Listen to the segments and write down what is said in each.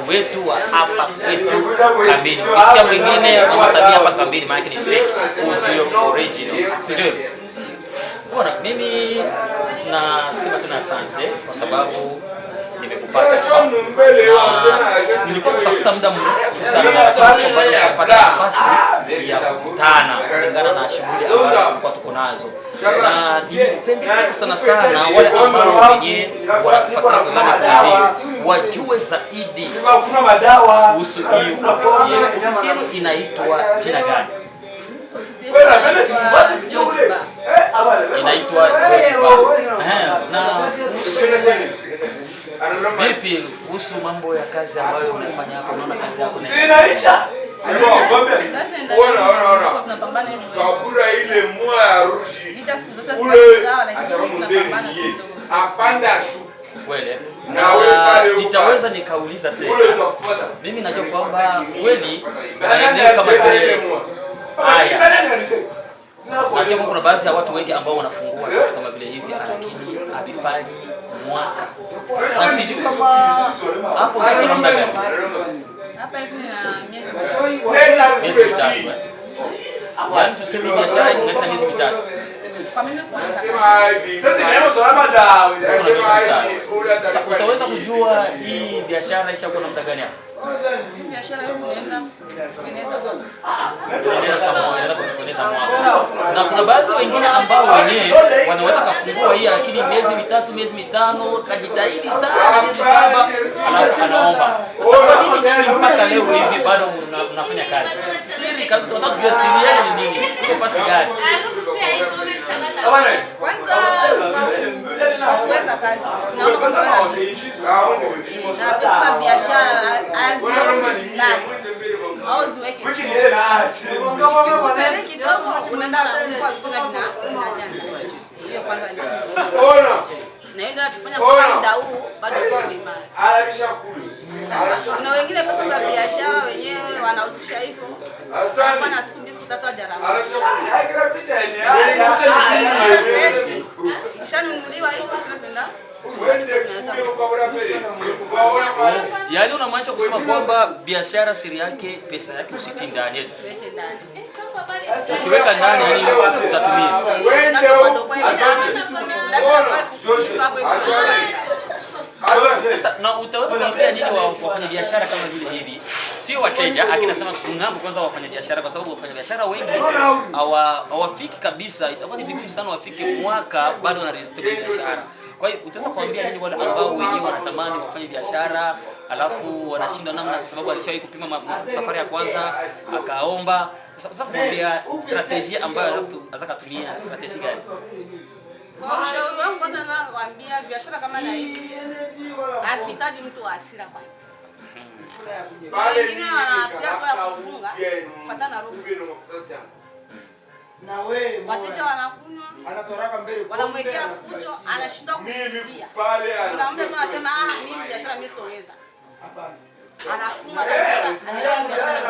wetu wa hapa kwetu kambini. Ukisikia mwingine Mama Samia hapa kambini, maana yake ni fake. Huu ndio original, si ndio? Bwana, mimi nasema tena asante kwa sababu nimekupata hapa. Na nilikuwa kutafuta muda mrefu sana, lakini kwa bado sijapata nafasi ya kukutana kulingana na shughuli ambazo tulikuwa tuko nazo, na nilikupendelea sana sana wale ambao wenyewe wanatufuatilia kwa Lameck TV wajue zaidi kuhusu hii ofisi yenu. Ofisi yenu inaitwa jina gani? Ofisi yetu inaitwa George Bar. Inaitwa George Bar. Na kuhusu vipi kuhusu mambo ya kazi ambayo unafanya hapa, unaona kazi yako na Kazi inaendelea, tunapambana hivyo hivyo. Kabura ile mwa ya rushi Licha siku zote ule ziko sawa, lakini tunapambana kidogo. Apanda shu kweli Na wewe na pale uko nitaweza nikauliza ule tena. utafuata. Mimi najua kwamba kweli maeneo kama vile haya, najua kwamba kuna baadhi ya watu wengi ambao wanafungua vitu kama vile hivi, lakini havifanyi mwaka, na sijui kama hapo siko namna gani. Hapa hivi na miezi 3. Miezi 3, eh? Yaani tuseme biashara ingaleta miezi 3. Kwa mimi kuanza Kuna miezi 3. Sasa utaweza kujua hii biashara ishakuwa namna gani hapa? Hii biashara hiyo inaenda kueneza Kueneza mwaka, kueneza mwaka. Na kuna baadhi wengine ambao wenyewe wanaweza kafungua hii, lakini miezi 3, miezi 5, kajitahidi sana miezi 7, alafu anaomba. Sasa kwa nini nyinyi mpaka leo hivi bado mnafanya kazi? Siri kabisa, tunataka kujua siri yenu ni nini? Iko fasi gani? Kwanza kwa kuweza kazi tunaomba kwanza wewe na pesa za biashara azilale au ziweke chini. Ukizale kidogo unaenda na kwa vitu na vinajana. Hiyo kwanza ni siri. Na hiyo ndio tufanya kwa muda huu bado tuko imara. Kuna wengine pesa za biashara wenyewe wanauzisha hivyo. Wanafanya siku 2 siku 3 hajaramba. Kishanunuliwa hivyo tunaenda. Yaani unamaanisha kusema kwamba biashara siri yake pesa yake usitii ndani eti. Tuweke ndani. Ukiweka ndani yani utatumia. Sasa na utaweza kuambia nini wafanya biashara kama vile hivi? Sio wateja, lakini nasema ng'ambo kwanza wafanya biashara, kwa sababu wafanya biashara wengi hawafiki kabisa, itakuwa ni vigumu sana wafike mwaka bado wana register kwenye biashara. Kwa hiyo utaweza kuambia nini wale ambao wenyewe wanatamani wafanye biashara alafu wanashindwa namna, kwa sababu alishawahi kupima safari ya kwanza akaomba. Sasa utaweza kumwambia strategy ambayo anaweza kutumia, strategy gani? Kwa ushauri wangu kwanza nawaambia biashara kama na hivi havihitaji mtu wa hasira kwanza. Wengine wanafikiria kwa ya kufunga kufuatana na harufu. Wateja wanakunywa, wanamwekea fujo, anashindwa kufikiria. Kuna muda tu anasema mimi biashara mimi sitoweza. Anafunga kabisa, anaenda biashara.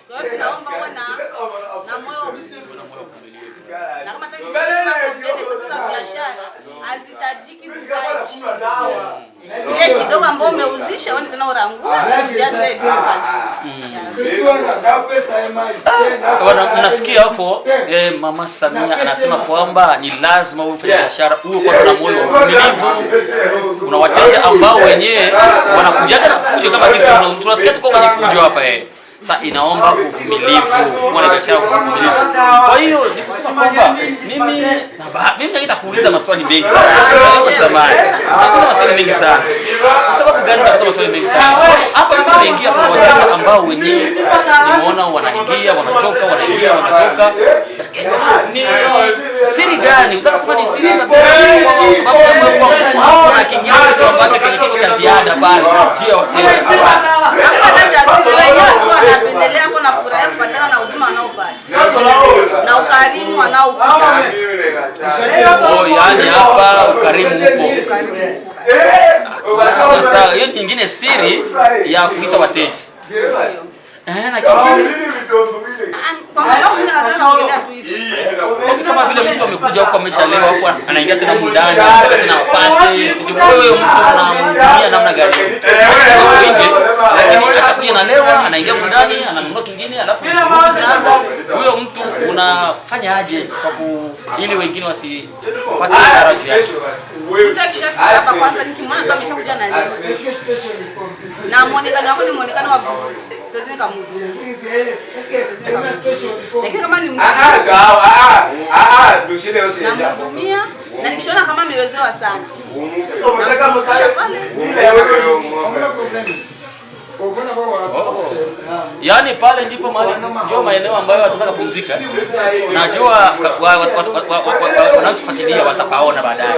Kwa hiyo tunaomba uwe na moyo na kama tayari pesa za biashara hazitajiki, zikae chini. Ile kidogo ambayo umeuzisha wewe tena urangua ujaze vitu kazi. Bwana, mnasikia hapo Mama Samia anasema kwamba ni lazima uwe mfanya biashara uwe kwanza na moyo wa uvumilivu. Kuna wateja ambao wenyewe wanakujaga na fujo kama kisi, tunasikia tuko kwenye fujo hapa. Sasa inaomba uvumilivu, mwana biashara uvumilivu. Kwa hiyo ni kusema kwamba mimi naita kuuliza maswali mengi sana. Kwa samahani. Nakuuliza maswali mengi sana. Kwa sababu gani nakuuliza maswali mengi sana? Kwa sababu hapa ndipo naingia kuna wateja ambao wenyewe nimeona wanaingia, wanatoka, wanaingia, wanatoka. Ni siri gani? Unataka kusema ni siri kabisa kwa sababu hakuna kingine kitu ambacho kenye kiko cha ziada pale juu ya wateja. Hakuna cha siri, wenyewe tu wanapendelea kwa na furaha kufuatana na huduma wanaopata na ukarimu wanaopata. Oh, yani hapa ukarimu upo. Sasa hiyo nyingine siri ya kuita wateja. Na kingine Kwa maana mimi naweza kuongelea tu hivi. Okay, kama vile mtu amekuja huko ameshalewa huko anaingia tena mundani, anataka tena apate, sijui wewe mtu unamhudumia namna gani? Huko nje, lakini ashakuja na lewa, anaingia mundani, ananunua kingine, alafu vurugu zinaanza. Huyo mtu unafanya aje kwa ili wengine wasipate hasara juu yake? Mtu akishafika hapa kwanza nikimwona tu ameshakuja na lewa. Na muonekano wako ni muonekano wa vurugu. Siwezi nikamhudumia. Siwezi nikamhudumia. Lakini kama ni namhudumia na nikishaona kama amewezewa sana. Namrudisha pale. Yaani pale ndipo mahali ndio maeneo ambayo wataweza kupumzika. Najua wanaotufuatilia watapaona baadaye.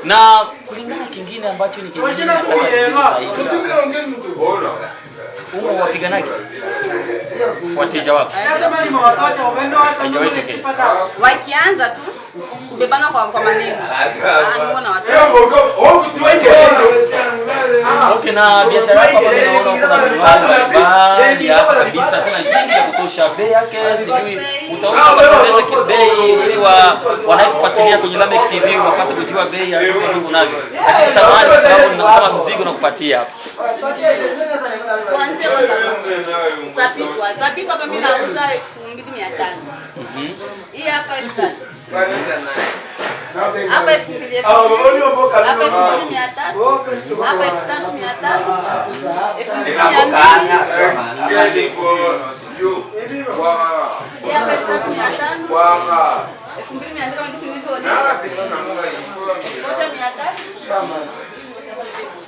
Na kulingana kingine ambacho ni kingine nataka kuuliza zaidi. Umo wapiganaji wateja wako haijawahi tokea? Wakianza tu kubebana kwa maneno. Niko na watu. Okay, na biashara yako hapa naona kuna vinywaji mbalimbali hapa kabisa, tena vingi vya kutosha. Bei yake sijui utaweza kuonyesha kibei ili wanaotufuatilia kwenye Lameck TV wapate kujua bei ya vitu ambavyo unavyo. Lakini samahani kwa sababu nina kama mzigo nakupatia hapa. Kuanzia kwanza Sapitwa. Sapitwa hapa mimi nauza 2500. Hii hapa 3000. Hapa 2000. Hapa 2300. Hapa 3500. 2200. Hii hapa 3500. 2200 kama jinsi nilivyoonyesha. 1300.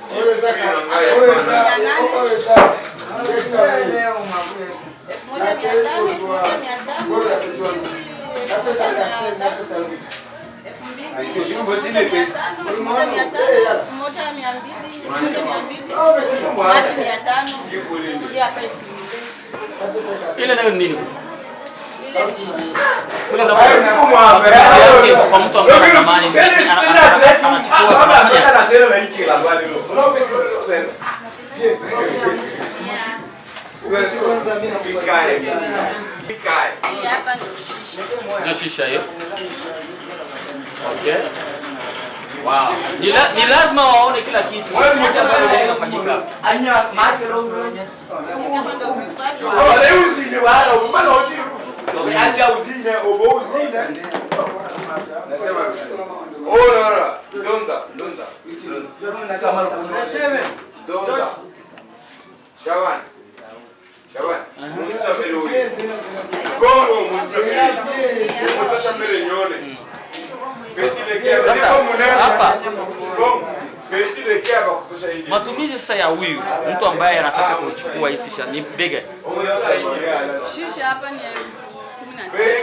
1500, 1500, 2500, 1200, hadi 500. Hii hapa 2000. Ile nayo ni nini? Ile ni shisha. Kule na matumizi yake kwa mtu ambaye anatamani anachukua anafanya. Hii hapa ndio shisha. Ndio shisha hiyo. Okay. Wow. Ni lazima waone kila kitu ambacho kinafanyika. Hii hapa ndio vifaa. Sasa hapa matumizi sasa ya huyu mtu ambaye anataka kuchukua hii shisha ni bei gani? Shisha hapa ni 15,000.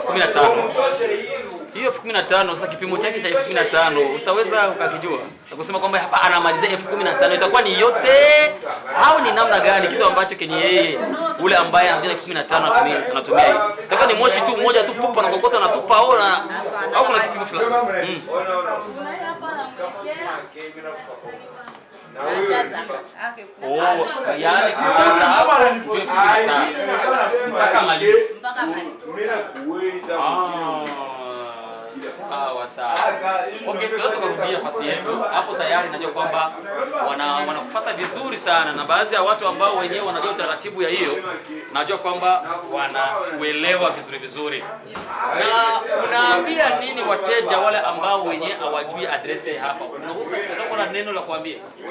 15. Hiyo 15,000 sasa kipimo chake cha 15,000 utaweza ukakijua? Na kusema kwamba hapa anamaliza 15,000 itakuwa ni yote au ni namna gani, kitu ambacho kenye yeye ule ambaye anakuja 15,000 anatumia hivi. Itakuwa ni moshi tu mmoja tu pupa na kokota na tupa au na au kuna kipimo fulani. Kuna hii hapa anamwekea. Anajaza. Oh, yaani kujaza hapo ndio 15,000 mpaka malizi. Mpaka malizi. Sawa sawa. Okay, tunaweza tukarudia nafasi yetu hapo. Tayari najua kwamba wanakufuata vizuri sana, na baadhi ya watu ambao wenyewe wanajua utaratibu ya hiyo, najua kwamba wanatuelewa vizuri vizuri. Na unaambia nini wateja wale ambao wenyewe hawajui address hapa? Unaweza kuwa na neno la kuambia?